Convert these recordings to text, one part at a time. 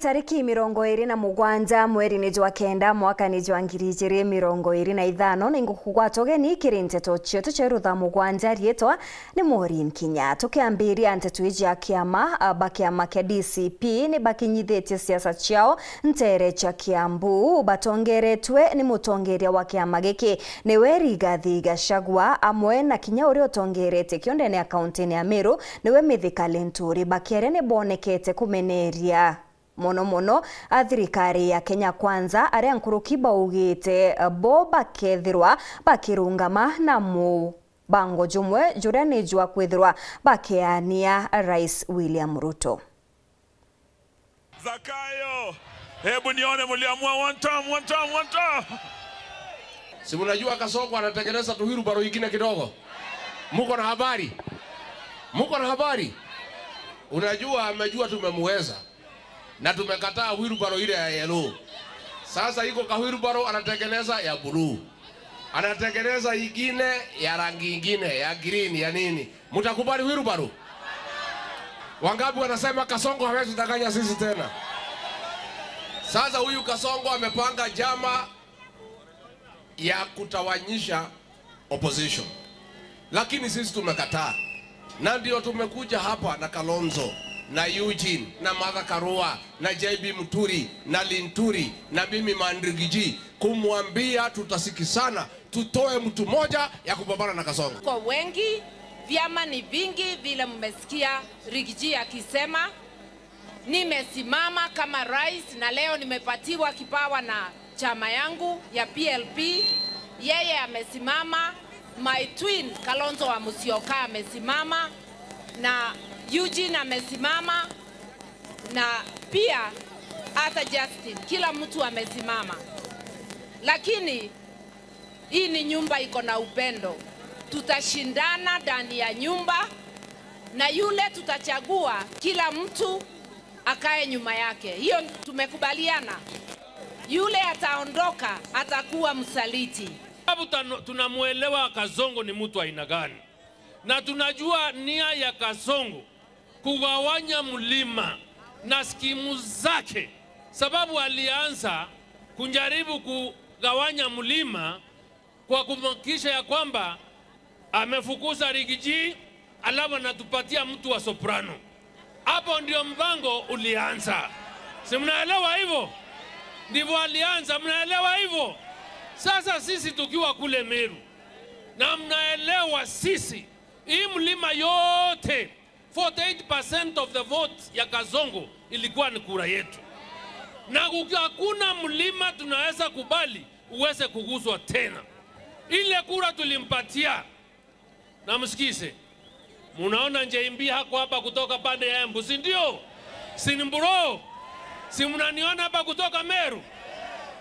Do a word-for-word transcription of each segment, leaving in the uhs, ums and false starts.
Tariki mirongo iri na mugwanja mweri ni jwa kenda mwaka ni jwa ngiri ijiri mirongo iri na ithano, ni ngukugwata ugeni kiri nteto cietu cia rutha mugwanja. Riitwa ni Maureen Kinya. Tukiambiria nteto iji ya kiama, a, ba kiama kia D C P ni bakinyithitie siasa ciao ntere cia Kiambu. Batongeretwe ni mutongeria wa kiama giki, niwe Rigathi Gachagua, amwe na kinya uria utongeretie kiondene ya kauntini ya Meru, niwe Mithika Linturi. Bakiaria ni bonekete kumeneria mono mono a thirikari ya Kenya Kwanza, aria nkuruki baugite bo bakethirwa bakirungama na mubango jumwe juria ni jwa kwithirwa bakiania Rais William Ruto. Zakayo, hebu nione mliamua one time, one time, one time. Si mnajua Kasongo anatengeneza tu wheelbarrow ingine kidogo? Mko na habari? Mko na habari? Unajua, amejua tumemweza. Na tumekataa wheelbarrow ile ya yellow. Sasa iko ka wheelbarrow anatengeneza ya blue. Anatengeneza ingine ya rangi ingine, ya green, ya nini. Mtakubali wheelbarrow? Wangapi wanasema Kasongo hawezi danganya sisi tena? Sasa huyu Kasongo amepanga njama ya kutawanyisha opposition. Lakini sisi tumekataa. Na ndio tumekuja hapa na Kalonzo, na Eugene, na Martha Karua, na J B Muturi, na Linturi, na mimi Mandrigiji, kumwambia tutasikizana, tutoe mtu moja ya kupambana na Kasongo. Kwa wengi, vyama ni vingi, vile mmesikia Rigiji akisema. Nimesimama kama rais na leo nimepatiwa kipawa na chama yangu ya P L P. Yeye amesimama, my twin Kalonzo wa Musyoka amesimama, na Eugene amesimama, na pia hata Justin, kila mtu amesimama. Lakini hii ni nyumba iko na upendo. Tutashindana ndani ya nyumba, na yule tutachagua, kila mtu akae nyuma yake. Hiyo tumekubaliana. Yule ataondoka atakuwa msaliti. Sababu tano-, tunamuelewa Kasongo ni mtu aina gani, na tunajua nia ya Kasongo kugawanya mlima na skimu zake, sababu alianza kujaribu kugawanya mlima kwa kuhakikisha ya kwamba amefukuza Rigiji, alafu anatupatia mtu wa soprano. Hapo ndio mpango ulianza. Si mnaelewa hivyo? Ndivyo alianza, mnaelewa hivyo? Sasa sisi tukiwa kule Meru, na mnaelewa sisi, hii mlima yote, forty-eight percent of the vote ya Kasongo ilikuwa ni kura yetu. Na kuki-, hakuna mlima tunaweza kubali uweze kuguswa tena. Ile kura tulimpatia, na msikize, munaona J B hako hapa kutoka pande ya Embu, si ndio? Si ni bro? Si mnaniona hapa kutoka Meru?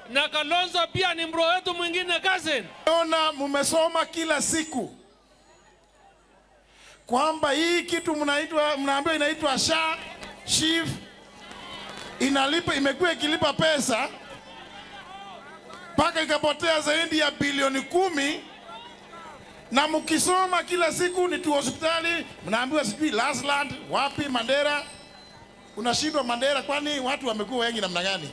Na Kalonzo pia ni bro wetu mwingine, cousin. Naona mumesoma kila siku kwamba hii kitu mnaitwa, mnaambiwa inaitwa SHA, SHIF, inalipa, imekuwa ikilipa pesa mpaka ikapotea zaidi ya bilioni kumi, na mkisoma kila siku ni tu hospitali, mnaambiwa sijui Lastland, wapi, Mandera. Unashindwa Mandera, kwani watu wamekuwa wengi namna gani?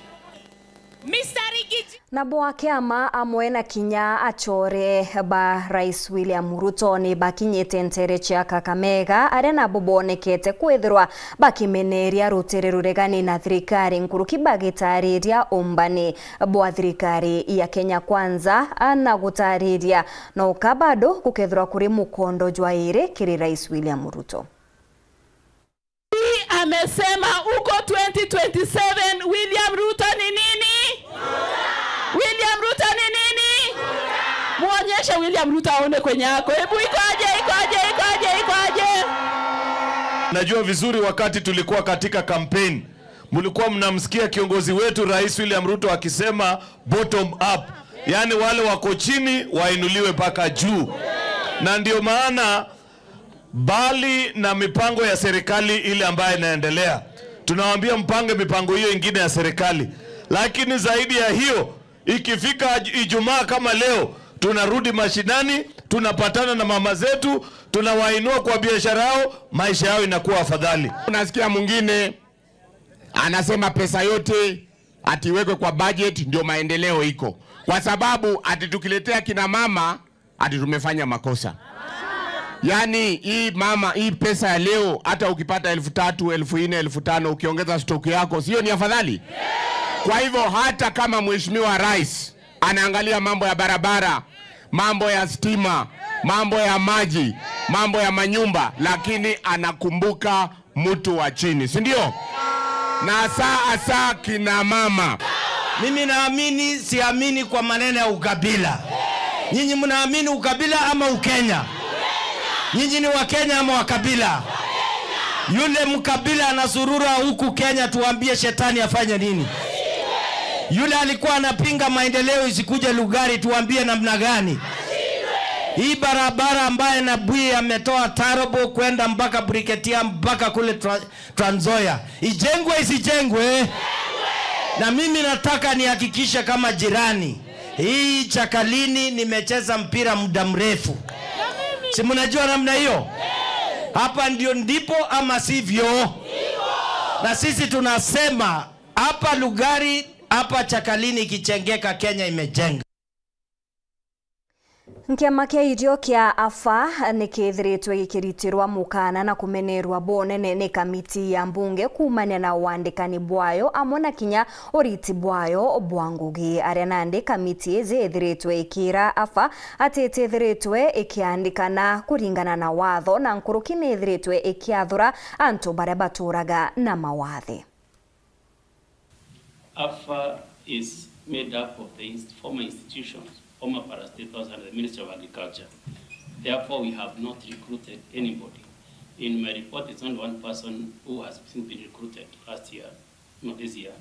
Mister Rigiji. Nabo akiama amwe na kinya achore ba Rais William Ruto ni bakinyite ntere cia Kakamega, aria nabo bonekete kwithirwa bakimeneria rutere ruregani na thirikari nkuruki bagitariria umbani bwa thirikari ya Kenya Kwanza, na gutariria no ka bado gukethirwa kuri mukondo jwa iri kiri Rais William Ruto. Amesema huko twenty twenty-seven, William Ruto ni nini? William Ruto ni nini? Muonyeshe William Ruto aone kwenye ako. Hebu ikoje, ikoje, ikoje, ikoje? Najua vizuri wakati tulikuwa katika campaign, mlikuwa mnamsikia kiongozi wetu Rais William Ruto akisema bottom up. Yaani wale wako chini wainuliwe mpaka juu. Na ndio maana bali na mipango ya serikali ile ambayo inaendelea, tunawaambia mpange mipango hiyo ingine ya serikali. Lakini zaidi ya hiyo, ikifika Ijumaa kama leo, tunarudi mashinani, tunapatana na mama zetu, tunawainua kwa biashara yao, maisha yao inakuwa afadhali. Unasikia mwingine Anasema pesa yote ati iwekwe kwa budget ndio maendeleo iko. Kwa sababu ati tukiletea kina mama ati tumefanya makosa. Yaani hii mama, hii pesa ya leo, hata ukipata elfu tatu, elfu nne, elfu tano, ukiongeza stock yako, sio ni afadhali? Kwa hivyo hata kama Mheshimiwa Rais anaangalia mambo ya barabara, mambo ya stima, mambo ya maji, mambo ya manyumba, lakini anakumbuka mtu wa chini, si ndio? Na hasa hasa kina mama. Mimi naamini, siamini kwa maneno ya ukabila. Nyinyi mnaamini ukabila ama Ukenya? Nyinyi ni Wakenya ama wakabila? Yule mkabila anasurura huku Kenya, tuambie shetani afanye nini? Yule alikuwa anapinga maendeleo isikuje Lugari, tuambie namna gani? Hii barabara ambaye Nabwi ametoa Tarbo kwenda mpaka Briketia mpaka kule Tra-, Trans Nzoia, ijengwe isijengwe? Na mimi nataka nihakikishe kama jirani, hii Chakalini nimecheza mpira muda mrefu. Si mnajua namna hiyo? Hapa ndio ndipo ama sivyo? Na sisi tunasema hapa Lugari, hapa Chakalini ikichengeka, Kenya imejenga. Kiama kia irio kia AFA ni kithiritwe gikiritirwa mukana na kumenerwa bwa unene ni kamiti ya mbunge kuumania na wandikani bwayo amwe na kinya uriti bwayo bwa ngugi. Aria nandi kamiti iji ithiritwe ikira AFA ati itithiritwe ikiandikana kuringana na watho na nkuruki ni ithiritwe ikiathura antu baria baturaga na mawathe. AFA is made up of the inst-, former institutions, former parastatals, and the Ministry of Agriculture. Therefore, we have not recruited anybody. In my report, it's only one person who has been recruited last year, not this year.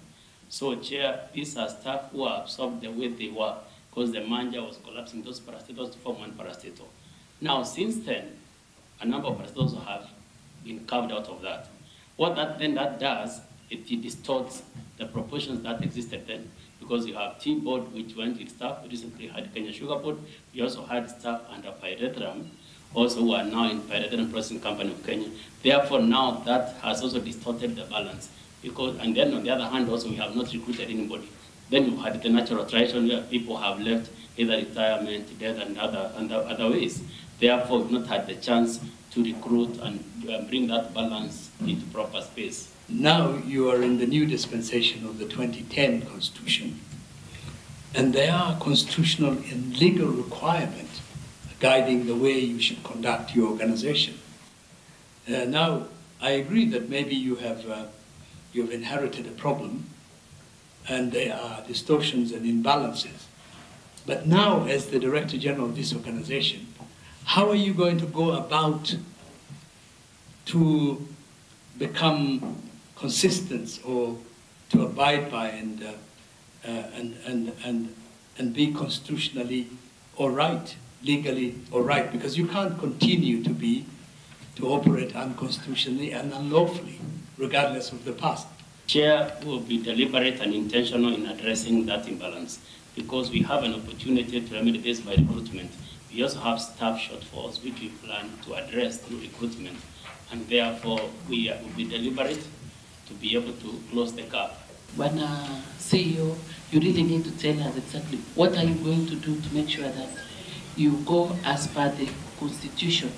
So, Chair, these are staff who are absorbed the way they were because the merger was collapsing those parastatals to form one parastatal. Now, since then, a number of parastatals have been carved out of that. What that then that does, it, it distorts the proportions that existed then, because you have Tea Board, which went with staff, recently had Kenya Sugar Board. We also had staff under Pyrethrum, also who are now in Pyrethrum Processing Company of Kenya. Therefore, now that has also distorted the balance, because, and then on the other hand, also we have not recruited anybody. Then you've had the natural attrition where people have left, either retirement, death, and other, and other ways. Therefore, we've not had the chance to recruit and, uh, bring that balance into proper space. Now you are in the new dispensation of the twenty ten Constitution, and there are constitutional and legal requirements guiding the way you should conduct your organization. Uh, now, I agree that maybe you have, uh, you have inherited a problem, and there are distortions and imbalances. But now, as the Director General of this organization, how are you going to go about to become consistent or to abide by and, uh, uh, and, and, and, and be constitutionally all right, legally all right, because you can't continue to be, to operate unconstitutionally and unlawfully, regardless of the past. Chair, will be deliberate and intentional in addressing that imbalance, because we have an opportunity to remedy this by recruitment. We also have staff shortfalls, which we plan to address through recruitment, and therefore we, uh, will be deliberate to be able to close the gap. Bwana C E O, you really need to tell us exactly what are you going to do to make sure that you go as per the constitution,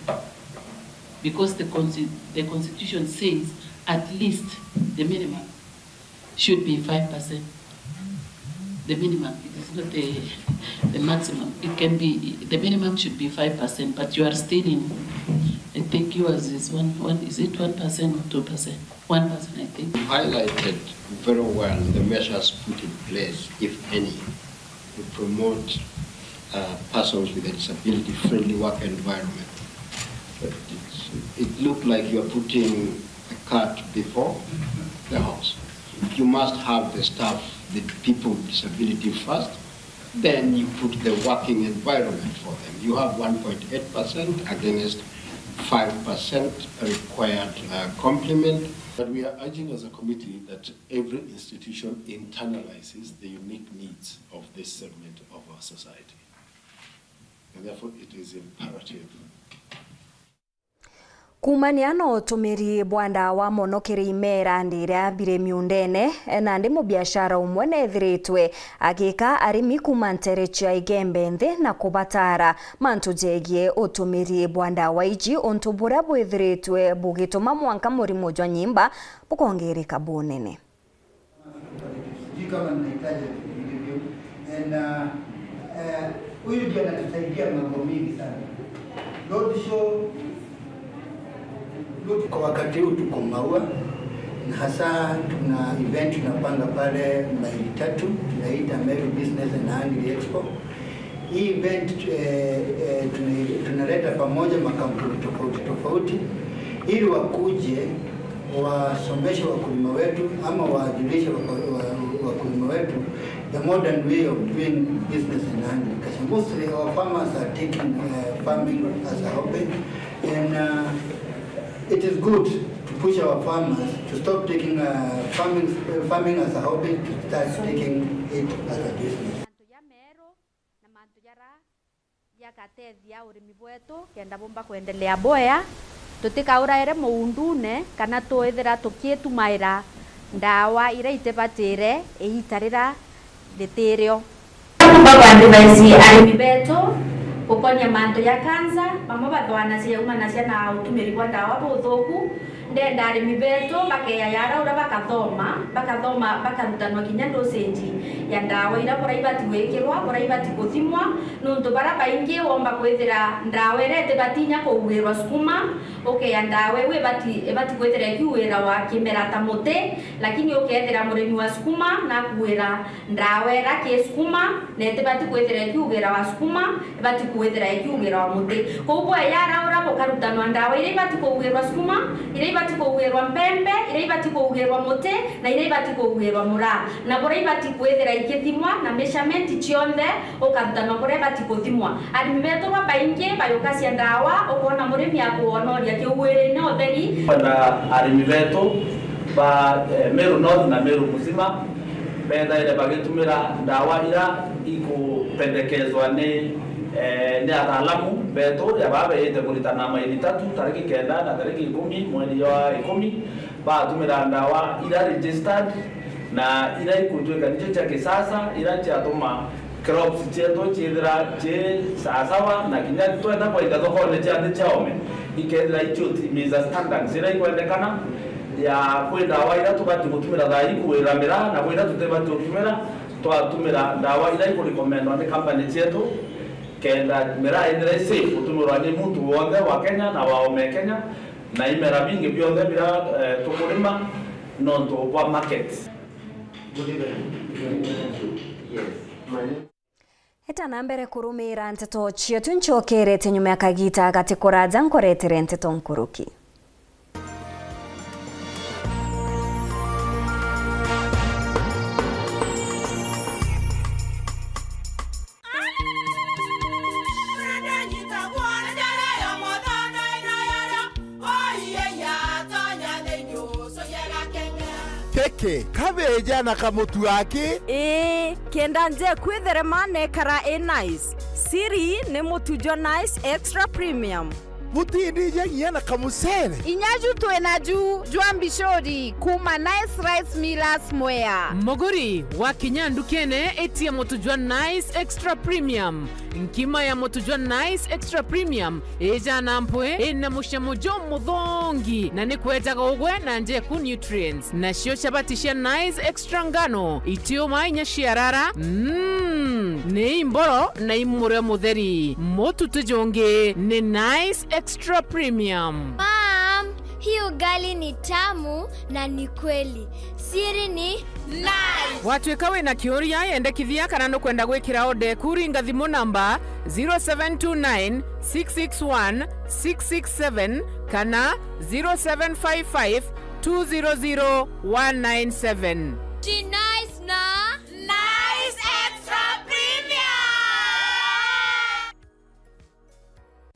because the consti-, the constitution says at least the minimum should be five percent. The minimum, it is not the, the maximum. It can be, the minimum should be five percent, but you are still in, I think yours is one, one, is it one percent or two percent? One percent, I think. Highlighted very well the measures put in place, if any, to promote, uh, persons with a disability-friendly work environment. But it's, it looked like you are putting the cart before the horse. You must have the staff, the people with disability first, then you put the working environment for them. You have one point eight percent against five percent required, uh, complement. But we are urging as a committee that every institution internalizes the unique needs of this segment of our society. And therefore, it is imperative. Kuumania na utumiri bwa ndawa mono kiri imera ndiria biri miundene, nandi mubiashara umwe neethiritwe agika arimi kuuma ntere cia Igembe nthi na kubatara mantu jegie utumiri bwa ndawa iji, untu buria bwithiritwe bugituma mwanka murimo jwa nyimba bukongereka bunene. Sijui kama ninahitaji vilivyo. And, uh, uh, huyu ndiye anatusaidia mambo mingi sana. Road show. Kwa wakati huu tuko Maua, na hasa tuna event tunapanga pale Maili Tatu, tunaita Meru Business and Agri Expo. Hii event, eh, eh, tuna-, tunaleta pamoja makampuni tofauti tofauti ili wakuje wasomeshe wakulima wetu ama wajulishe wako-, wa-, wakulima wetu the modern way of doing business in agriculture. Mostly our farmers are taking, uh, farming as a hobby, and, uh, it is good to push our farmers to stop taking, uh, farming, uh, farming as a hobby, to start taking it as a business. Mantu ja meru na mantu jara jakateethia urimi bwetu kenda bumba kwendelea bwea, tutikauraire muundune kana twithira tukitumaira ndawa iria itibatire iita rira ritirio. Mbagwa advise arimi betu gukonia mantu ja kansa, bamwe bathwanacia yaumanacia na utumiri bwa ndawa buthuku. Ndenda arimi betu bakeya yara uria bakathoma, bakathoma, bakarutanwa kinya dosage ya ndawa iria buria ibati gwikirwa, buria ibati kuthimwa, nuntu baria baingi womba kwithira ndawa iria itibati inya kuuirwa sukuma, ukeya ndawa iu ibati, ibati kwithira ikiuira wa kimera ta muti, lakini ukethira murimi wa sukuma nakuira ndawa iria ki sukuma, na itibati kwithira ikiugira wa sukuma, ibati kwithira ikiugira wa muti. Kou bweyara uria bukarutanwa ndawa iria ibati kuugirwa sukuma, iria ibati kuugirwa mpembe, iria ibati kuugirwa muti, na iria ibati kuugirwa muraa, na buria ibati kwithira ikithimwa na measurement cionthe, ukarutanwa buria ibati kuthimwa. Arimi betu babaingi bayukacia ndawa, ukoona murimi akuonoria kiugwirine utheri. Kwenda arimi betu ba, eh, Meru North na Meru muzima, bethaire bagitumira ndawa ira ikupendekezwa ni, eh, ni ataalamu betu ya baa beite kuritana Maili Tatu tariki kenda na tariki ikumi mweri jwa ikumi, batumira ndawa ira registered na ira ikutwika nicio cia kisasa, ira ciatuma crops cietu ciithira ci sawasawa, na kinya twenda kwenda thokone cia nthi cia ome, ikethira icio ti maize standards ira ikwendekana ya kwi ndawa ira tubati gutumira thaa ii kuwira miraa na kwi ira tutibati gutumira, twatumira ndawa ira ikurecommendwa ni company cietu, kenda miraa ithira i safe gutumirwa ni muntu wonthe wa Kenya na wa ome Kenya, na imera bingi bionthe bira, eh, tukurima nontu bwa market. Good evening. Yes. My name Eta na mbere kurumiira nteto cietu, ncokerete nyuma ya kagiita gati kuraja nkoretere nteto nkuruki. Keke, kabeja na kamutu aki? Ii, kenda nje kwitherema nekara i nice. Siri ni mutu jwa Nice Extra Premium. Butindija nginya na kamucere. Inya ju twina ju jwa mbicuri kuma Nice Rice Millers Mwea. Muguri, wakinya ndukene, itia mutu jwa Nice Extra Premium. Nkima ya mutu jwa Nice Extra Premium ijana mpwi, ina mucamo jumuthongi, na ni kwejaga ugwe na njeku nutrients. Nacio chabati cia Nice Extra ngano, itiuma inya ciarara, mm, ni imboro na imurio mutheri. Mutu tujungi ni Nice Extra Premium. Mom, hii ugali ni tamu na ni kweli. Siri ni Nice. Watuika wina kiuria, yendekithia kana nukwenda gwikira order eku, ringa thimu namba zero seven two nine, six six one, six six seven kana zero seven five five, two zero zero, one nine seven. Ji Nice na Nice Extra Premium.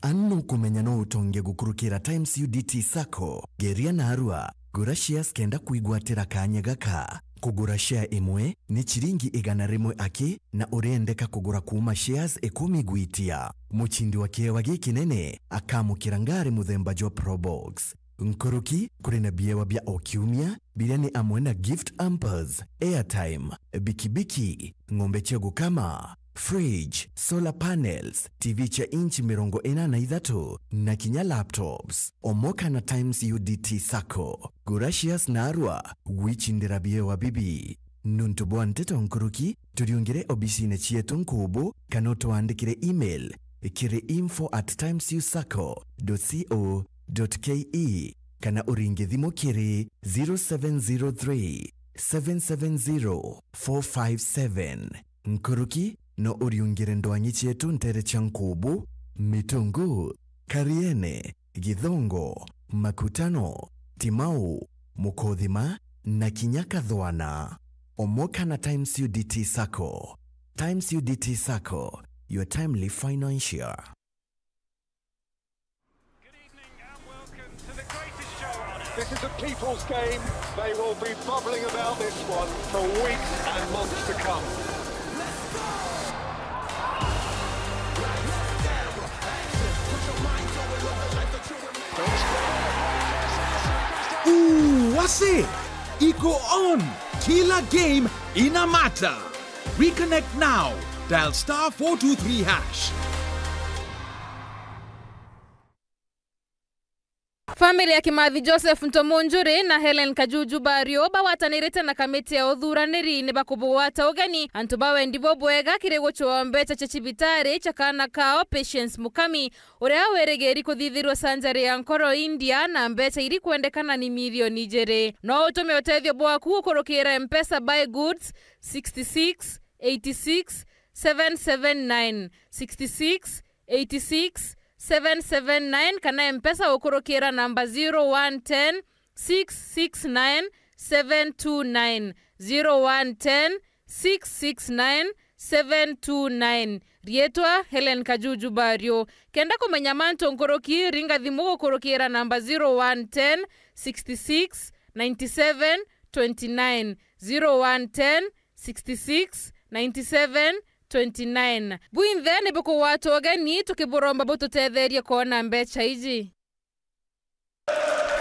Annu kumenya no utonge gukurukira Times U D T Sacco. Geria narua, gura shares kenda kwigwatira kanya gaka. Kugura share imwe ni chiringi igana rimwe aki, na uriendeka kugura kuuma shares ikumi gwitia. Muchindi wa kiewa gikinene akamukira ngari muthemba jwa Probox. Nkuruki, kuri na biewa bia o kiumia, biria ni amwe na gift hampers, airtime, bikibiki, ng'ombe cia gukama, fridge, solar panels, T V cia inchi mirongo ina na ithatu, na kinya laptops. Omoka na Times U D T Sacco. Gura shares naarua, gwichindira biewa bibi. Nuntu bwa nteto nkuruki, turiungire obisine cietu nkubu, kana utwandikire email kiri info at times u sacco dot co dot K E, kana uringe thimu kiri zero seven zero three, seven seven zero, four five seven. Nkuruki, no uriungire ndwangi cietu ntere cia Nkubu, Mitungu, Kariene, Githongo, Makutano, Timau, Mukothima, na kinya Kathwana. Omoka na Times U D T Sacco. Times U D T Sacco, your timely financier. Good evening and welcome to the greatest show on earth. This is a people's game. They will be bubbling about this one for weeks and months to come. Ooh, wase! Iko on! Kila game ina matter! Reconnect now. Dial star four two three hash. Family ya Kimathi Joseph Ntomunjuri na Helen Kajuju Bario bagwatanirite na kamiti ya uthuraniri ni bakubugwata ugeni antu ba wendi bubwega kiri gucua mbeca cia cibitari cia kaana kao Patience Mukami, uria wirigiri kuthithirua sanjari ya nkoro India, na mbeca iri kwendekana ni milioni ijiri. No utume utethio bwaku gukurukira Mpesa by goods six six eight six seven seven nine, six six eight six seven seven nine, kana Mpesa ukurukira namba zero one ten six six nine seven two nine, zero one ten six six nine seven two nine. Riitwa Helen Kajuju Bario. Kenda kumenya mantu nkuruki, ringa thimu gukurukira namba zero one ten sixty six ninety seven twenty nine, zero one ten sixty six ninety seven twenty nine. Bwinthe ni bukugwatwa ugeni, tukiburomba bututetherie kwona mbeca iji.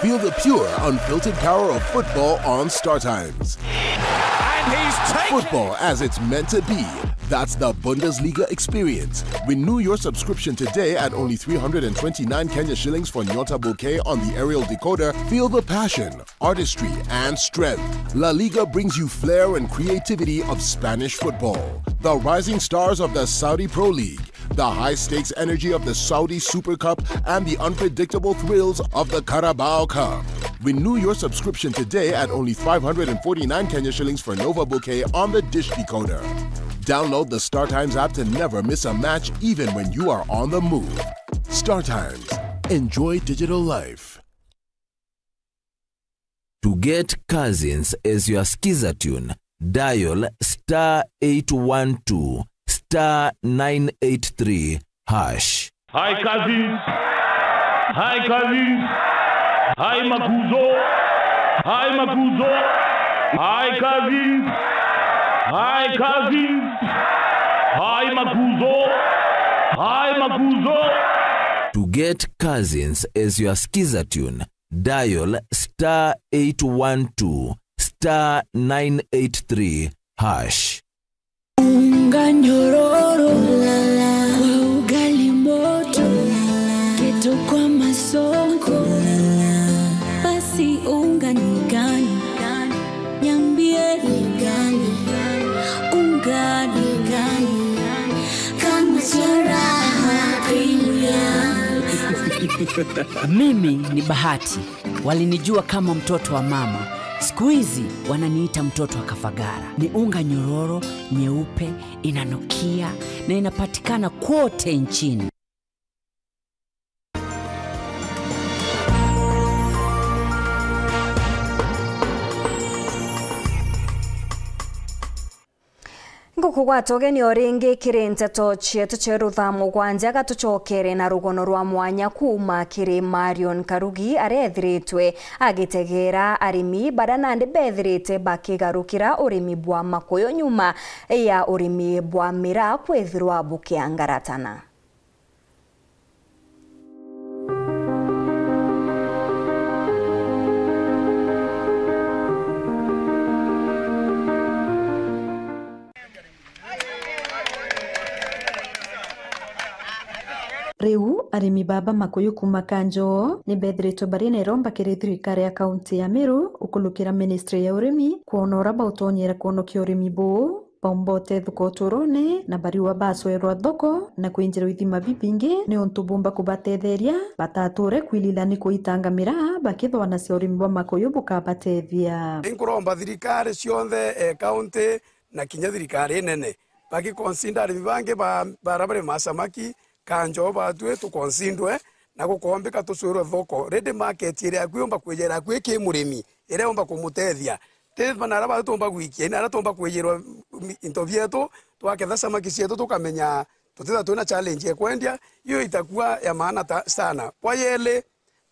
Feel the pure, unfiltered power of football on Star Times. And he's taken Football as it's meant to be. That's the Bundesliga experience. Renew your subscription today at only three hundred and twenty-nine Kenya shillings for Nyota Bouquet on the aerial decoder. Feel the passion, artistry, and strength. La Liga brings you flair and creativity of Spanish football. The rising stars of the Saudi Pro League, the high-stakes energy of the Saudi Super Cup, and the unpredictable thrills of the Carabao Cup. Renew your subscription today at only five hundred and forty-nine Kenya shillings for Nova Bouquet on the dish decoder. Download the StarTimes app to never miss a match, even when you are on the move. StarTimes. Enjoy digital life. To get Cousins as your skiza tune, dial star eight one two star nine eight three hash. Hi, Cousins. Hi, Cousins. Hi, Makuzo. Hi, Makuzo. Hi, Cousins. Hi, Cousins. Hi, Makuzo. Hi, Makuzo. To get Cousins as your skiza tune, dial star eight one two star nine eight three hash. Unga nyororo kwa ugali moto, kitu kwa masonko. Basi unga ni gani? Niambie ni gani? Unga ni gani? Kama Jeraha Premium. Mimi ni Bahati. Walinijua kama mtoto wa mama. Siku hizi wananiita mtoto wa Kafagara. Ni unga nyororo, nyeupe, inanukia na inapatikana kwote nchini. Nguku Kugwata ugeni o ringi kiri nteto cietu cia rutha mugwanja, gatucokere na rugono rwa mwanya kuuma kiri Marion Karugi, aria ethiritwe agitegeera arimi baria nandi bethirite bakigarukira urimi bwa makuyu nyuma ya urimi bwa miraa kwithirwa bukiangaratana. Riu arimi baba makuyu kuuma Kanjo ni bethiritwe bari na iromba kiri thirikari ya kaunti ya Meru ukulukira ministry ya urimi kwona uria bautonyera kwonokia urimi buu. Baumba utethuka uturone na bariwa bacwerwa thoko na kwinjirwa ithima bibingi niuntu bumba kubatetheria batature kwilila ni kuitanga miraa bakithwa na cia urimi bwa makuyu bukabatethia. Inkuromba thirikari cionthe, eh, kaunti na kinya thirikari inene, bagiconsider arimi bangi ba, bara bari ma samaki, Kanjo batwi tuconsidwe, na gukombika tucwirwe thoko. Ready market iria akui yumba kwijera akui ki murimi, iria yumba kumutethia. Ti bana ara batu tumba gwikia, ina ara tumba kwijirwa into bietu, twaketha samaki cietu tukamenya tutitha twina challenge ya kwendia, iyo itakuwa ya maana ta, sana. Kwa yeli,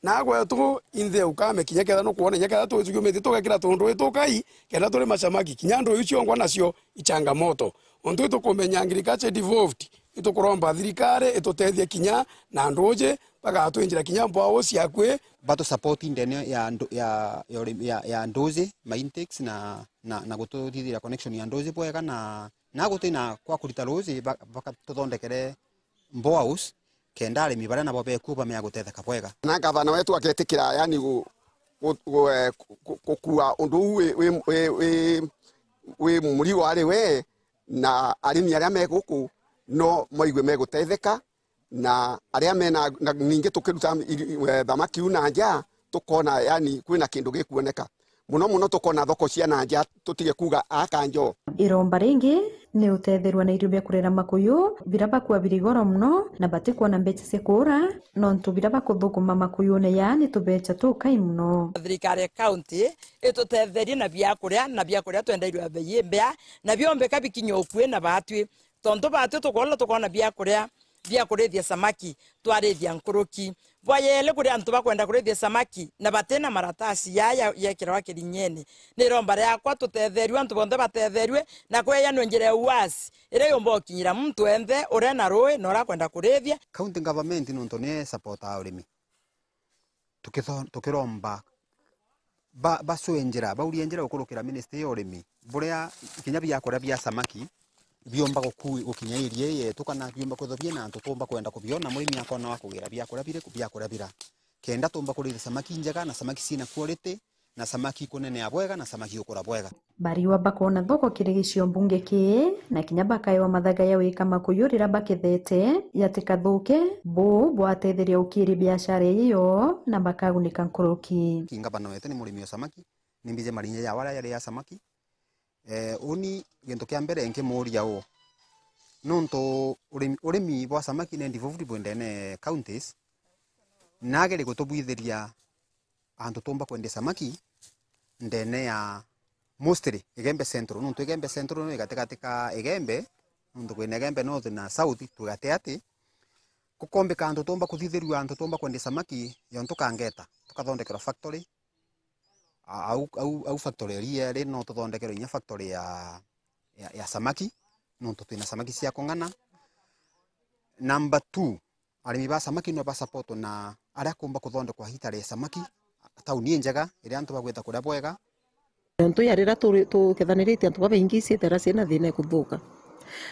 na gwetu inthe ukame kinya ketha nukwona, kinya ketha twijugiumite tugekira tundu itukai, kenda turi macamaki, kinya ndu iu ciongwa nacio ichangamoto. Untu itukumenya agriculture devolved, itukuromba thirikari itutethie kinya na nduji, bagatwinjira kinya mbwao ciakui. Batu support ndene ya ndu-, ya, ya urimi, ya, ya nduji, ma intakes na, na, na gututhithira connection ya nduji bwega na, na gutina kwa kurita ruji ba-, bakatuthondekere boreholes, kenda arimi baria nabo bekuo bamenya gutetheka bwega. Na ngavana wetu agetikira, yani, gu-, gu-, gu-, eh, gu-, gu-, gukua undu uu wi, wi, wi, wi, wi murigo ari we, na arimi aria me guku no moigue megutetheka, na aria mena, na ningi tukiruta iri-, eh, thamaki u na nja, tukona, yani, kwina kindu gikuoneka. Muno muno tukona thoko cia na nja, tutige kuuga a Kanjo. Iromba ringi ni utetherua na irio bia kurera makuyu, bira bakua biri goro muno na batikwona mbeca cia kuura, nontu bira bakuthukuma makuyune yaani tubeca tukai muno. Thirikari ya kaunti itutetherie na biakuria, na biakuria twendeirwe bei imbea, na biombeka bikinye ukui na batwi. Tontu batwi tukoona, tukoona biakuria bia kurithia samaki, twarithia nkuruki. Bwa yeli kuri antu bakwenda kurithia samaki na batina maratasi ya, ya, yekirwa kirinyene. Ni iromba riakwa tutetherue, antu bonthe batetherue na kweyanua njira ya uwazi iria yumba gukinyira muntu enthe uria na rui na uria akwenda kurithia. County government nontu ni support ya urimi. Tukitho-, tukiromba ba-, bacue njira, baurie njira gukurukira ministry ya urimi, buria kinya biakuria bia samaki biumba guku-, gukinya area ii yetu, kana biumba kwithwa biina antu tuumba kwenda kubiona, murimi akona wa kugira biakuria biriku, biakuria bira, kenda tuumba kurithia samaki njega na samaki ciina quality, na samaki ikunenea bwega, na samaki ikura bwega. Bariwa bakoona thoko kiri gicio mbunge kii, na kinya bakaewa mathaga ya wika makuyu riria bakethete, yatikathuke, buu bwatetheria ukiri biashara iyo, na bakagunika nkuruki. Ki ngavana wetu ni murimi o samaki, ni mbije marinya ya waria yari ya samaki. Eh, uni gintu kia mbere nkimuria uu, nontu urimi, urimi bwa samaki ni devolved bwendene counties, na ageri gutubwithiria antu tuumba kwendia samaki ndene ya mostly Igembe Central, nontu Igembe Central ni gatigati ka Igembe, nontu kwina Igembe North na South, twi gatiati. Kukombika antu tuumba kuthithirua antu tuumba kwendia samaki, yo ntukangeta, tukathondekerwa factory. A-, au, au, au factory iri eri, no tuthondekerwe inya factory ya, ya, ya samaki, nontu twina samaki cia kung'ana. Number two, arimi ba samaki no ba support na aria kumba kuthondekwa hatchery ya samaki, tauni injega, iria antu bagwita kuria bwega. Nontu ya riria turi-, tukethanirite antu babaingi, ciitera ciina thina ya kuthuka.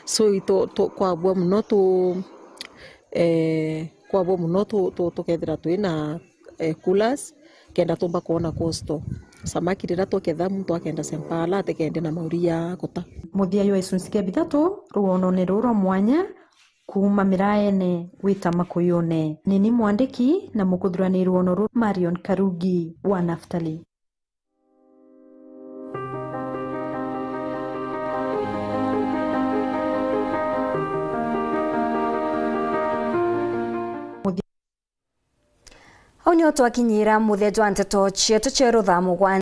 So, itu-, tu-, kwabua muno tu-, eh, kwabua muno tu-, tu-, tukethira twina, eh, coolers, kenda tumba kwona cost. Samaki riria tuketha, muntu akenda cia mpala, atikende na mauri ya guta. Muthia jwa gicunci kia bithatu, rugonone ruu rwa mwanya, kuuma miraene gwita makuyune. Nini mwandiki na mukuthurani rugono ruu Marion Karugi wa Naftali. Au nio twakinyira muthia jwa nteto cietu cia rutha mugwanja.